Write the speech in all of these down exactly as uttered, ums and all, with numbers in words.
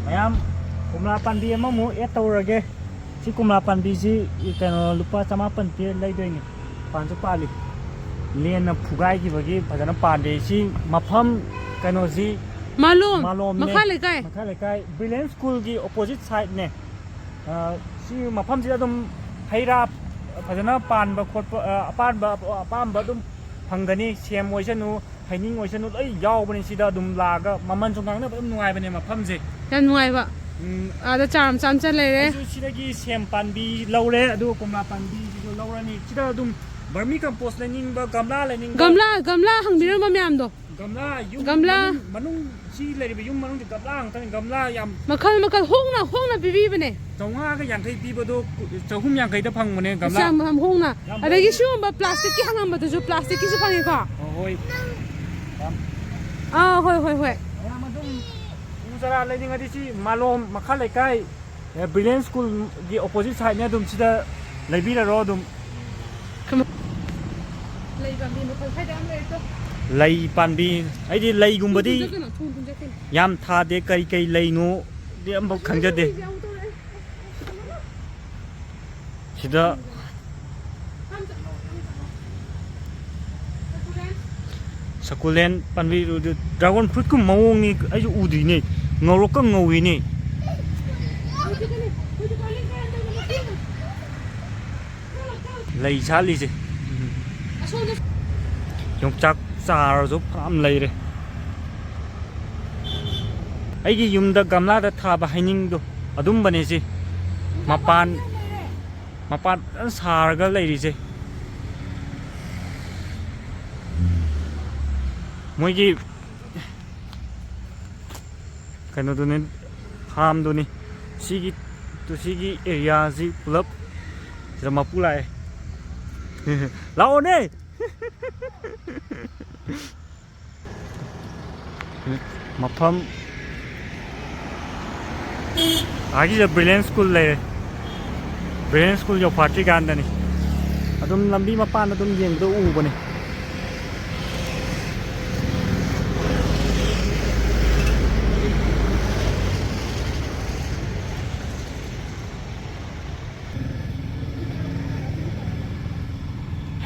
ꯃꯌꯥꯝ, ꯀꯣꯝꯂꯥ ꯄꯥꯝꯕꯤ ꯑꯃꯃꯨꯛ ꯑꯦꯗ ꯇꯧꯔꯒꯦ꯫ ꯁꯤ ꯀꯣꯝꯂꯥ ꯄꯥꯝꯕꯤꯁꯤ ꯀꯩꯅꯣ ꯂꯨꯄꯥ ꯆꯃꯥꯄꯟ ꯄꯤꯔ ꯂꯩꯗꯣꯏꯅꯤ꯫ ꯄꯥꯟꯁꯨ ꯄꯥꯜꯂꯤ꯫ ꯂꯦꯟꯅ ꯐꯨꯒꯥꯏꯈꯤꯕꯒꯤ ꯐꯖꯅ ꯄꯥꯟꯗꯦ꯫ ꯁꯤ ꯃꯐꯝ ꯀꯩꯅꯣꯁꯤ ꯃꯥꯂꯣꯝ, ꯃꯥꯂꯣꯝꯅꯦ꯫ ꯃꯈꯥ ꯂꯩꯀꯥꯏ꯫ ꯃꯈꯥ ꯂꯩꯀꯥꯏ, ꯕ꯭ꯔꯤꯂꯦꯟꯁ ꯁ꯭ꯀꯨꯜꯒꯤ ꯑꯣꯄꯣꯖꯤꯠ ꯁꯥꯏꯠꯅꯦ꯫ ꯑ, ꯁꯤ ꯃꯐꯝꯁꯤꯗ ꯑꯗꯨꯝ ꯍꯩ ꯔꯥ ꯐꯖꯅ ꯄꯥꯟꯕ ꯈꯣꯠꯄ, ꯑ, ꯑꯄꯥꯟꯕ, ꯑꯄꯥꯝꯕ ꯑꯗꯨꯝ ꯐꯪꯒꯅꯤ꯫ ꯁꯦꯝ ꯑꯣꯏꯁꯅꯨ, ꯍꯩꯅꯤꯡ ꯑꯣꯏꯁꯅꯨ, ꯂꯣꯏ ꯌꯥꯎꯕꯅꯤ ꯁꯤꯗ꯫ ꯑꯗꯨꯝ ꯂꯥꯛꯑꯒ ꯃꯃꯜꯁꯨ ꯉꯥꯡꯅꯕ ꯑꯗꯨꯝ ꯅꯨꯡꯉꯥꯏꯕꯅꯦ ꯃꯐꯝꯁꯦ꯫ ꯌꯥꯝ ꯅꯨꯡꯉꯥꯏꯕ꯫ ꯎꯝ꯫ ꯑꯥꯗ ꯆꯥ ꯑꯃ ꯆꯥ ꯑꯃ ꯆꯠ ꯂꯩꯔꯦ꯫ ꯑꯩꯁꯨ ꯁꯤꯗꯒꯤ ꯁꯦꯝ ꯄꯥꯝꯕꯤ ꯂꯧꯔꯦ, ꯑꯗꯨꯒ ꯀꯣꯝꯂꯥ ꯄꯥꯝꯕꯤꯁꯤꯁꯨ ꯂꯧꯔꯅꯤ꯫ ꯁꯤꯗ ꯑꯗꯨꯝ ꯕꯔꯃꯤ ꯀꯝꯄꯣꯁ ꯂꯩꯅꯤꯡꯕ, ꯒꯝꯂꯥ ꯂꯩꯅꯤꯡꯕ꯫ ꯒꯝꯂꯥ, ꯒꯝꯂꯥ ꯍꯪꯕꯤꯔꯝꯕ ꯃꯌꯥꯝꯗꯣ꯫ ꯒꯝꯂꯥ, ꯌꯨꯝ ꯒꯝꯂꯥ꯫ ꯃꯅꯨꯡ, ꯃꯅꯨꯡ, ꯁꯤ ꯂꯩꯔꯤꯕ ꯌꯨꯝ ꯃꯅꯨꯡꯗꯤ ꯒꯝꯂꯥ ꯉꯥꯛꯇꯅꯤ꯫ ꯒꯝꯂꯥ ꯌꯥꯝ ꯃꯈꯜ ꯃꯈꯜ ꯍꯣꯡꯅ, ꯍꯣꯡꯅ ꯄꯤꯕꯤꯕꯅꯦ꯫ ꯆꯥꯝꯃꯉꯥꯒ ꯌꯥꯡꯈꯩ ꯄꯤꯕꯗꯣ ꯆꯍꯨꯝ ꯌꯥꯡꯈꯩꯗ ꯐꯪꯕꯅꯦ ꯑꯁ, ꯒꯝꯂꯥ꯫ ꯌꯥꯝ, ꯌꯥꯝ ꯍꯣꯡꯅ꯫ ꯌꯥꯝ ꯑꯗꯒꯤ ꯍꯣꯡꯉꯦ꯫ ꯁꯤꯒꯨꯝꯕ ꯄ꯭ꯂꯥꯁꯇꯤꯛꯀꯤ ꯍꯪꯉꯝꯕꯗꯨꯁꯨ ꯄ꯭ꯂꯥꯁꯇꯤꯛꯀꯤꯁꯨ ꯐꯪꯉꯦꯀꯣ꯫ ꯑꯣ, ꯍꯣꯏ꯫ ꯌꯥꯝ ꯑꯥ, ꯍꯣꯏ, ꯍꯣꯏ, ꯍꯣꯏ꯫ ꯃꯌꯥꯝ ꯑꯗꯨꯝ ꯎ ꯆꯥꯔꯥ ꯂꯩꯅꯤꯡꯉꯗꯤ ꯁꯤ ꯃꯥꯂꯣꯝ ꯃꯈꯥ ꯂꯩꯀꯥꯏ, ꯑꯦ, ꯕ꯭ꯔꯤꯂꯤꯌꯟ ꯁ꯭ꯀꯨꯜꯒꯤ ꯑꯣꯄꯣꯖꯤꯠ ꯁꯥꯏꯠꯅꯦ꯫ ꯑꯗꯨꯝ ꯁꯤꯗ ꯂꯩꯕꯤꯔꯔꯣ ꯑꯗꯨꯝ꯫ ꯂꯩ ꯄꯥꯝꯕꯤ ꯃꯈꯜ ꯈꯔꯗꯤ ꯌꯥꯝ ꯂꯩꯔꯦꯀꯣ꯫ ꯂꯩ ꯄꯥꯝꯕꯤ, ꯑꯩꯗꯤ ꯂꯩꯒꯨꯝꯕꯗꯤ ꯊꯣꯡ ꯊꯤꯟꯖꯠꯀꯅꯣ, ꯊꯣꯡ ꯊꯤꯟꯖꯠꯀꯅꯣ꯫ ꯌꯥꯝ ꯊꯥꯗꯦ, ꯀꯔꯤ ꯀꯔꯤ ꯂꯩꯅꯣꯗꯤ ꯑꯝꯐꯥꯎ ꯈꯪꯖꯗꯦ꯫ ꯌꯥꯝ ꯇꯧꯔꯦ꯫ ꯁꯤꯗ ꯁꯀꯨꯂꯦꯟ ꯄꯥꯝꯕꯤ, ꯗ꯭ꯔꯥꯒꯣꯟ ꯐ꯭ꯔꯨꯏꯠꯀꯨꯝꯕ ꯃꯑꯣꯡꯅꯤ, ꯑꯩꯁꯨ ꯎꯗ꯭ꯔꯤꯅꯦ, ꯉꯧꯔꯣꯛꯀ ꯉꯧꯏꯅꯦ꯫ ꯂꯩ ꯁꯥꯠꯂꯤꯁꯦ꯫ ꯌꯣꯡꯆꯥꯛ ꯆꯥꯔꯁꯨ ꯐꯅꯌꯥꯝ ꯂꯩꯔꯦ꯫ ꯑꯩꯒꯤ ꯌꯨꯝꯗ ꯒꯝꯂꯥꯗ ꯊꯥꯕ ꯍꯩꯅꯤꯡꯗꯣ ꯑꯗꯨꯝꯕꯅꯦ ꯁꯤ꯫ ꯃꯄꯥꯟ, ꯃꯄꯥꯟ ꯐꯖꯅ ꯁꯥꯔꯒ ꯂꯩꯔꯤꯁꯦ꯫ ꯃꯣꯏꯒꯤ ꯀꯩꯅꯣꯗꯨꯅꯦ, ꯐꯥꯝꯗꯨꯅꯤ꯫ ꯁꯤꯒꯤ, ꯁꯤꯒꯤ ꯑꯦꯔꯤꯌꯥꯁꯤ ꯄꯨꯂꯞ ꯁꯤꯗ ꯃꯄꯨ ꯂꯥꯛꯑꯦ꯫ ꯂꯥꯛꯑꯣꯅꯦ꯫ ꯃꯐꯝ ꯑꯥꯒꯤꯁꯤꯗ ꯕ꯭ꯔꯤꯂꯤꯌꯟ ꯁ꯭ꯀꯨꯜ ꯂꯩꯔꯦ꯫ Brilliant school ꯌꯧꯐꯥꯠꯇ꯭ꯔꯤꯀꯥꯟꯗꯅꯤ꯫ ꯑꯗꯨꯝ ꯂꯝꯕꯤ ꯃꯄꯥꯟꯗ ꯑꯗꯨꯝ ꯌꯦꯡꯕꯗ ꯎꯕꯅꯦ꯫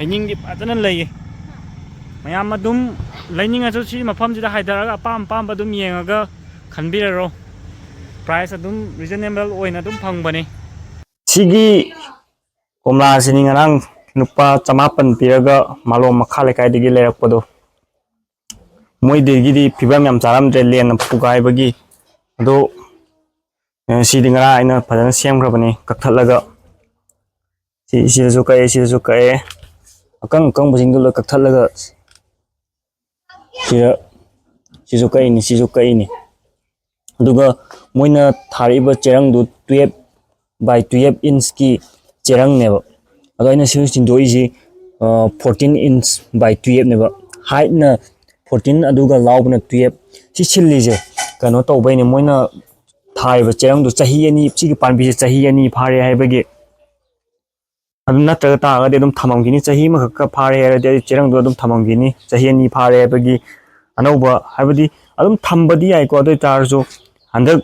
ꯂꯩꯅꯤꯡꯗꯤ ꯐꯖꯅ ꯂꯩꯌꯦ꯫ ꯃꯌꯥꯝ ꯑꯗꯨꯝ ꯂꯩꯅꯤꯡꯉꯁꯨ ꯁꯤ ꯃꯐꯝꯁꯤꯗ ꯍꯥꯏꯊꯔꯒ ꯑꯄꯥꯝ ꯑꯄꯥꯝꯕ ꯑꯗꯨꯝ ꯌꯦꯡꯉꯒ ꯈꯟꯕꯤꯔꯔꯣ꯫ ꯄ꯭ꯔꯥꯏꯁ ꯑꯗꯨꯝ ꯔꯤꯖꯅꯦꯕꯜ ꯑꯣꯏꯅ ꯑꯗꯨꯝ ꯐꯪꯕꯅꯤ꯫ ꯁꯤꯒꯤ ꯀꯣꯝꯂꯥꯁꯤꯅꯤ ꯉꯔꯥꯡ ꯂꯨꯄꯥ ꯆꯃꯥꯄꯟ ꯄꯤꯔꯒ ꯃꯥꯂꯣꯝ ꯃꯈꯥ ꯂꯩꯀꯥꯏꯗꯒꯤ ꯂꯩꯔꯛꯄꯗꯣ꯫ ꯃꯣꯏꯗꯒꯤꯗꯤ ꯐꯤꯕꯝ ꯌꯥꯝ ꯆꯥꯔꯝꯗ꯭ꯔꯦ, ꯂꯦꯟꯅ ꯐꯨꯒꯥꯏꯕꯒꯤ꯫ ꯑꯗꯣ, ꯑ, ꯁꯤꯗꯤ ꯉꯔꯥꯡ ꯑꯩꯅ ꯐꯖꯅ ꯁꯦꯝꯈ꯭ꯔꯕꯅꯤ, ꯀꯛꯊꯠꯂꯒ꯫ ꯁꯤ, ꯁꯤꯗꯁꯨ ꯀꯛꯑꯦ, ꯁꯤꯗꯁꯨ ꯀꯛꯑꯦ, ꯑꯀꯪ ꯑꯀꯪꯕꯁꯤꯡꯗꯣ ꯂꯣꯏ ꯀꯛꯊꯠꯂꯒ ꯁꯤꯗ, ꯁꯤꯁꯨ ꯀꯛꯏꯅꯤ, ꯁꯤꯁꯨ ꯀꯛꯏꯅꯤ꯫ ꯑꯗꯨꯒ ꯃꯣꯏꯅ ꯊꯥꯔꯛꯏꯕ ꯆꯦꯔꯪꯗꯨ twelve by twelve inch ꯀꯤ ꯆꯦꯔꯪꯅꯦꯕ꯫ ꯑꯗꯣ ꯑꯩꯅ ꯁꯤ ꯆꯤꯡꯗꯣꯛꯏꯁꯤ, ꯑ, fourteen inch by twelve ꯅꯦꯕ꯫ Height ꯅ fourteen, ꯑꯗꯨꯒ ꯂꯥꯎꯕꯅ twelve꯫ ꯁꯤ ꯁꯤꯜꯂꯤꯁꯦ ꯀꯩꯅꯣ ꯇꯧꯕꯩꯅꯦ, ꯃꯣꯏꯅ ꯊꯥꯔꯤꯕ ꯆꯦꯔꯪꯗꯨ ꯆꯍꯤ ꯑꯅꯤ, ꯁꯤꯒꯤ ꯄꯥꯝꯕꯤꯁꯦ ꯆꯍꯤ ꯑꯅꯤ ꯐꯥꯔꯦ ꯍꯥꯏꯕꯒꯤ꯫ ꯑꯗꯨ ꯅꯠꯇ꯭ꯔꯒ ꯇꯥꯔꯒꯗꯤ ꯑꯗꯨꯝ ꯊꯝꯃꯝꯈꯤꯅꯤ, ꯆꯍꯤ ꯑꯃꯈꯛꯀ ꯐꯥꯔꯦ ꯍꯥꯏꯔꯗꯤ ꯑꯩ ꯆꯦꯔꯪꯗꯣ ꯑꯗꯨꯝ ꯊꯝꯃꯝꯈꯤꯅꯤ, ꯆꯍꯤ ꯑꯅꯤ ꯐꯥꯔꯦ ꯍꯥꯏꯕꯒꯤ꯫ ꯑꯅꯧꯕ ꯍꯥꯏꯕꯗꯤ ꯑꯗꯨꯝ ꯊꯝꯕꯗꯤ ꯌꯥꯏꯀꯣ, ꯑꯗꯨ ꯑꯣꯏꯇꯥꯔꯁꯨ ꯍꯟꯗꯛ,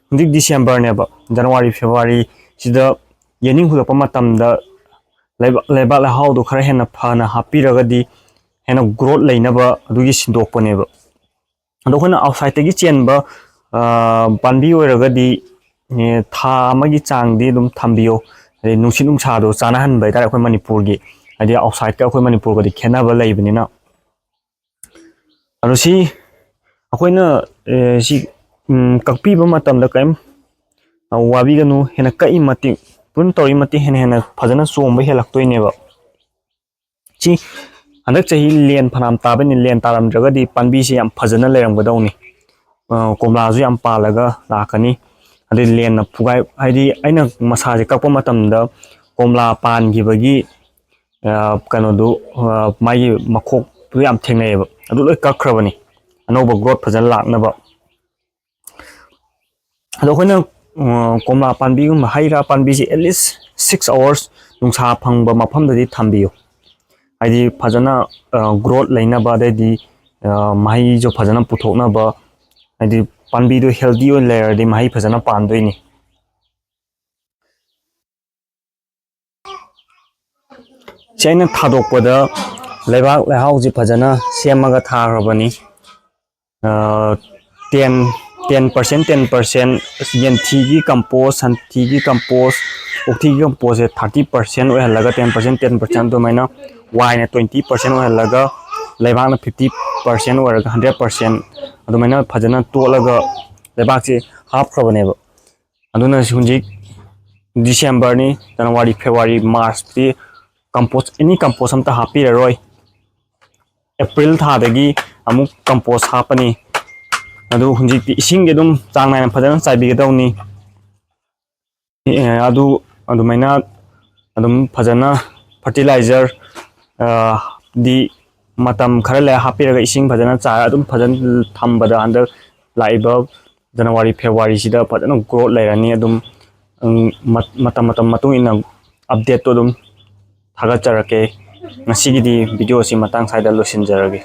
ꯍꯧꯖꯤꯛ ꯗꯤꯁꯦꯝꯕꯔꯅꯦꯕ, ꯖꯅꯋꯥꯔꯤ, ꯐꯦꯕꯋꯥꯔꯤ ꯁꯤꯗ ꯌꯦꯅꯤꯡ ꯍꯨꯜꯂꯛꯄ ꯃꯇꯝꯗ ꯂꯩꯕꯥꯛ, ꯂꯩꯕꯥꯛ ꯂꯩꯍꯥꯎꯗꯣ ꯈꯔ ꯍꯦꯟꯅ ꯐꯅ ꯍꯥꯞꯄꯤꯔꯒꯗꯤ ꯍꯦꯟꯅ ꯒ꯭ꯔꯣꯠ ꯂꯩꯅꯕ ꯑꯗꯨꯒꯤ ꯁꯤꯟꯗꯣꯛꯄꯅꯦꯕ꯫ ꯑꯗꯣ ꯑꯩꯈꯣꯏꯅ ꯑꯥꯎꯠꯁꯥꯏꯠꯇꯒꯤ ꯆꯦꯟꯕ, ꯑ, ꯄꯥꯝꯕꯤ ꯑꯣꯏꯔꯒꯗꯤ, ꯑꯦ, ꯊꯥ ꯑꯃꯒꯤ ꯆꯥꯡꯗꯤ ꯑꯗꯨꯝ ꯊꯝꯕꯤꯌꯣ꯫ ꯍꯥꯏꯗꯤ ꯅꯨꯡꯁꯤꯠ ꯅꯨꯡꯁꯥꯗꯣ ꯆꯥꯅꯍꯟꯕ ꯍꯥꯏꯇꯥꯔꯦ, ꯑꯩꯈꯣꯏ ꯃꯅꯤꯄꯨꯔꯒꯤ, ꯍꯥꯏꯗꯤ ꯑꯥꯎꯠꯁꯥꯏꯠꯀ ꯑꯩꯈꯣꯏ ꯃꯅꯤꯄꯨꯔꯒꯗꯤ ꯈꯦꯠꯅꯕ ꯂꯩꯕꯅꯤꯅ꯫ ꯑꯗꯣ ꯁꯤ ꯑꯩꯈꯣꯏꯅ, ꯑꯦ, ꯁꯤ, ꯎꯝ, ꯀꯛꯄꯤꯕ ꯃꯇꯝꯗ ꯀꯔꯤꯝ, ꯑ, ꯋꯥꯕꯤꯒꯅꯨ, ꯍꯦꯟꯅ ꯀꯛꯏ ꯃꯇꯤꯛ, ꯄ꯭ꯔꯨꯟ ꯇꯧꯔꯤ ꯃꯇꯤꯛ ꯍꯦꯟꯅ ꯍꯦꯟꯅ ꯐꯖꯅ ꯆꯣꯡꯕ ꯍꯦꯜꯂꯛꯇꯣꯏꯅꯦꯕ꯫ ꯁꯤ ꯍꯟꯗꯛ ꯆꯍꯤ ꯂꯦꯟ ꯐꯅꯌꯥꯝ ꯇꯥꯕꯅꯤ, ꯂꯦꯟ ꯇꯥꯔꯝꯗ꯭ꯔꯒꯗꯤ ꯄꯥꯝꯕꯤꯁꯤ ꯌꯥꯝ ꯐꯖꯅ ꯂꯩꯔꯝꯒꯗꯧꯅꯤ꯫ ꯑ, ꯀꯣꯝꯂꯥꯁꯨ ꯌꯥꯝ ꯄꯥꯜꯂꯒ ꯂꯥꯛꯀꯅꯤ꯫ ꯑꯗꯩ ꯂꯦꯟꯅ ꯐꯨꯒꯥꯏ, ꯍꯥꯏꯗꯤ ꯑꯩꯅ ꯃꯁꯥꯁꯦ ꯀꯛꯄ ꯃꯇꯝꯗ ꯀꯣꯝꯂꯥ ꯄꯥꯟꯈꯤꯕꯒꯤ, ꯑ, ꯀꯩꯅꯣꯗꯨ, ꯑ, ꯃꯥꯒꯤ ꯃꯈꯣꯛꯇꯨ ꯌꯥꯝ ꯊꯦꯡꯅꯩꯌꯦꯕ, ꯑꯗꯨ ꯂꯣꯏ ꯀꯛꯈ꯭ꯔꯕꯅꯤ, ꯑꯅꯧꯕ ꯒ꯭ꯔꯣꯠ ꯐꯖꯅ ꯂꯥꯛꯅꯕ꯫ ꯑꯗꯣ ꯑꯩꯈꯣꯏꯅ, ꯑ, ꯀꯣꯝꯂꯥ ꯄꯥꯝꯕꯤꯒꯨꯝꯕ, ꯍꯩ ꯔꯥ ꯄꯥꯝꯕꯤꯁꯦ at least six hours ꯅꯨꯡꯁꯥ ꯐꯪꯕ ꯃꯐꯝꯗꯗꯤ ꯊꯝꯕꯤꯌꯨ꯫ ꯍꯥꯏꯗꯤ ꯐꯖꯅ, ꯑ, ꯒ꯭ꯔꯣꯠ ꯂꯩꯅꯕ, ꯑꯗꯩꯗꯤ, ꯑ, ꯃꯍꯩꯁꯨ ꯐꯖꯅ ꯄꯨꯊꯣꯛꯅꯕ, ꯍꯥꯏꯗꯤ ꯄꯥꯝꯕꯤꯗꯣ ꯍꯦꯜꯗꯤ ꯑꯣꯏꯅ ꯂꯩꯔꯗꯤ ꯃꯍꯩ ꯐꯖꯅ ꯄꯥꯟꯗꯣꯏꯅꯤ꯫ ꯁꯤ ꯑꯩꯅ ꯊꯥꯗꯣꯛꯄꯗ ꯂꯩꯕꯥꯛ ꯂꯩꯍꯥꯎꯁꯤ ꯐꯖꯅ ꯁꯦꯝꯃꯒ ꯊꯥꯈ꯭ꯔꯕꯅꯤ꯫ Ten ten percent ten percent ꯌꯦꯟꯊꯤꯒꯤ ꯀꯝꯄꯣꯁ, ꯁꯟꯊꯤꯒꯤ ꯀꯝꯄꯣꯁ, ꯑꯣꯛꯊꯤꯒꯤ ꯀꯝꯄꯣꯁꯁꯦ ꯊꯥꯔꯇꯤ ꯄꯥꯔꯁꯦꯟ ꯑꯣꯏꯍꯜꯂꯒ, ꯇꯦꯟ ꯄꯥꯔꯁꯦꯟ ꯇꯦꯟ ꯄꯥꯔꯁꯦꯟ ꯑꯗꯨꯃꯥꯏꯅ, ꯋꯥꯏꯅ ꯇ꯭ꯋꯦꯟꯇꯤ ꯄꯥꯔꯁꯦꯟ ꯑꯣꯏꯍꯜꯂꯒ, ꯂꯩꯕꯥꯛꯅ ꯐꯤꯐꯇꯤ ꯄꯥꯔꯁꯦꯟ ꯑꯣꯏꯔꯒ, ꯍꯟꯗ꯭ꯔꯦꯠ ꯄꯥꯔꯁꯦꯟ ꯑꯗꯨꯃꯥꯏꯅ ꯐꯖꯅ ꯇꯣꯠꯂꯒ ꯂꯩꯕꯥꯛꯁꯤ ꯍꯥꯞꯈ꯭ꯔꯕꯅꯦꯕ꯫ ꯑꯗꯨꯅ ꯍꯧꯖꯤꯛ ꯗꯤꯁꯦꯝꯕꯔꯅꯤ, ꯖꯅꯋꯥꯔꯤ, ꯐꯦꯕꯋꯥꯔꯤ, ꯃꯥꯔꯆꯇꯤ ꯀꯝꯄꯣꯁ, ꯑꯦꯅꯤ ꯀꯝꯄꯣꯁ ꯑꯝꯇ ꯍꯥꯞꯄꯤꯔꯔꯣꯏ꯫ ꯑꯦꯄ꯭ꯔꯤꯜ ꯊꯥꯗꯒꯤ ꯑꯃꯨꯛ ꯀꯝꯄꯣꯁ ꯍꯥꯞꯄꯅꯤ꯫ ꯑꯗꯨ ꯍꯧꯖꯤꯛꯇꯤ ꯏꯁꯤꯡꯗꯤ ꯑꯗꯨꯝ ꯆꯥꯡ ꯅꯥꯏꯅ ꯐꯖꯅ ꯆꯥꯏꯕꯤꯒꯗꯧꯅꯤ꯫ ꯑꯦ, ꯑꯗꯨ ꯑꯗꯨꯃꯥꯏꯅ ꯑꯗꯨꯝ ꯐꯖꯅ ꯐꯔꯇꯤꯂꯥꯏꯖꯔ, ꯑ, ꯗꯤ ꯃꯇꯝ ꯈꯔ ꯂꯩꯔ ꯍꯥꯞꯄꯤꯔꯒ, ꯏꯁꯤꯡ ꯐꯖꯅ ꯆꯥꯏꯔ ꯑꯗꯨꯝ ꯐꯖꯅ ꯊꯝꯕꯗ, ꯍꯟꯗꯛ ꯂꯥꯛꯏꯕ ꯖꯅꯋꯥꯔꯤ, ꯐꯦꯕꯋꯥꯔꯤꯁꯤꯗ ꯐꯖꯅ ꯒ꯭ꯔꯣꯠ ꯂꯩꯔꯅꯤ꯫ ꯑꯗꯨꯝ, ꯎꯝ, ꯃꯠ-, ꯃꯇꯝ, ꯃꯇꯝ ꯃꯇꯨꯡ ꯏꯟꯅ ꯑꯞꯗꯦꯠꯇꯣ ꯑꯗꯨꯝ ꯊꯥꯒꯠꯆꯔꯛꯀꯦ꯫ ꯉꯁꯤꯒꯤꯗꯤ ꯚꯤꯗꯤꯑꯣꯁꯤ ꯃꯇꯥꯡ ꯁ꯭ꯋꯥꯏꯗ ꯂꯣꯏꯁꯤꯟꯖꯔꯒꯦ꯫